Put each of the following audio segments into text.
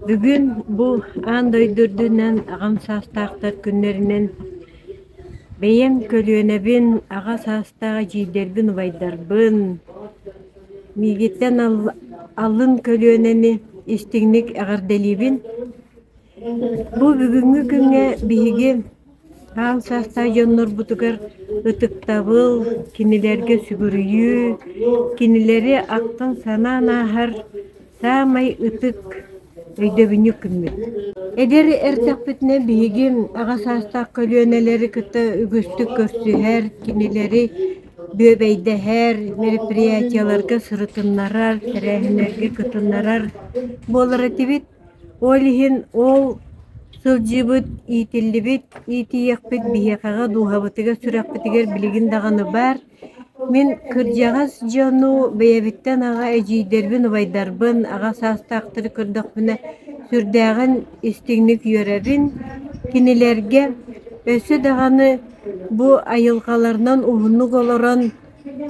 Бүгүн бу аан дойду үрдүнэн аҕам саастаахтар күннэринэн бэйэм көлүөнэбин, аҕа саастаах эдьиийдэрбин, убайдарбын, миигиттэн алын көлүөнэни истиҥник эҕэрдэлиибин. Бу бүгүҥҥү күҥҥэ биһиги аан саастаах дьоннорбутугар ытыктабыл, кинилэргэ сүгүрүйүү, кинилэри ахтан-санаан ааһар саамай ытык өйдөбүнньүк күммүт. Эдэр эрдэхпитинэ биһиги аҕа саастаах көлүөнэлэри кытта үгүстүк көрсүһэр, кинилэри бүөбэйдэһэр, мероприятиеларга сырытыннарар, тэрээһиннэргэ кытыннарар буолар этибит. Ол иһин ол сылдьыбыт, иитиллибит иитийэхпит биһиэхэҕэ дууһабытыгар, сүрэхпитигэр билигин даҕаны баар. Мин кырдьаҕас дьону бэйэбиттэн аҕа эдьиийдэрбин, убайдарбын, аҕа саастаахтары көрдөхпүнэ сүрдээҕин истиҥник үөрэбин. Кинилэргэ өссө даҕаны бу айылҕаларынан уһуннук олорон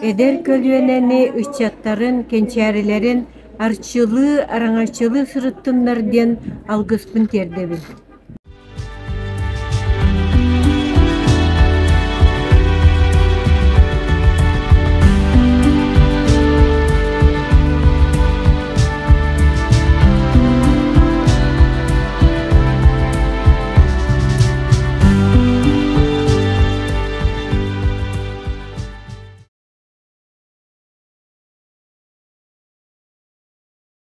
эдэр көлүөнэни, ыччаттарын, кэнчээрилэрин арчылыы, араҥаччылыы сырыттыннар диэн алгыспын тиэрдэбин.